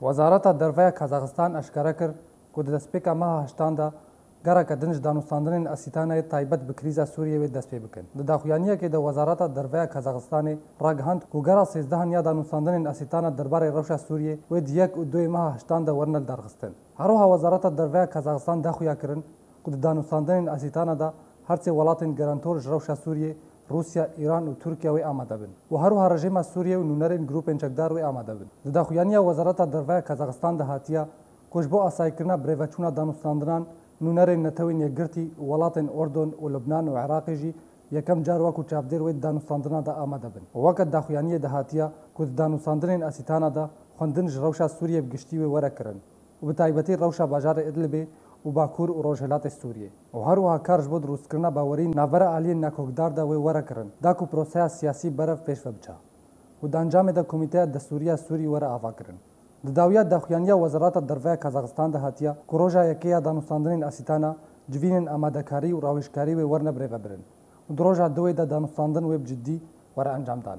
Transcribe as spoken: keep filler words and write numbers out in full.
Wezareta Derve ya Kazaxistan eşkere kir ku di destpêka meha heştan de gereke din ji danûstandinên Asîtanayê taybet bi krîza Sûriyê wê dest pê bikin. Di daxuyaniyekê de Wezareta Derve ya Kazaxistanê ragihand ku gera sêzdehan ya danûstandinên Asîtana derbarê rewşa Sûriyê wê di yek û duyê meha heştan de werine lidarxistin. Her wiha Wezareta Derve ya Kazaxistan daxuya kirin ku di danûstandinên Asîtana de her sê welatên garantor ji rewşa Sûriyê, Rûsya, Îran û Tirkiye wê amade bin û her wiha rejîma Sûriyê û nûnerên grûpên çekdar wê amade bin. Di daxuyaniya Wezareta Derve ya Kazaxistan de hatiye ku ji bo asayîkirina birêveçûna danûstandinan nûnerên Netewên Yekgirtî û welatên Urdun û Lubnan û Iraqê jî yekem car wekû çavdêr wê di danûstandina de amade bin. Û weke daxuyaniyê de hatiye ku di danûstandinên Asîtana de xwendin ji rewşa Sûriyê bi giştî wê were kirin û bi taybetî rewşa bajarê Idlibê û Bakur û Rojhilatê Sûriyê û her wiha kar ji bo dirûstkirina bawerî navbera aliyên nakokdar de wê were kirin, da ku proseya siyasî berev pêş ve biçe û di encamê de Komîteya Destûrî ya Sûrî were avakirin. Di dawiya daxuyaniya Wezareta Derve ya Kazaxistan de hatiye ku roja yekê ya danûstandinên Asîtana civînên amadekarî û rawêjkarî wê werine birêvebirin û di roja duwê de danûstandin wê bi ciddî were encamdan.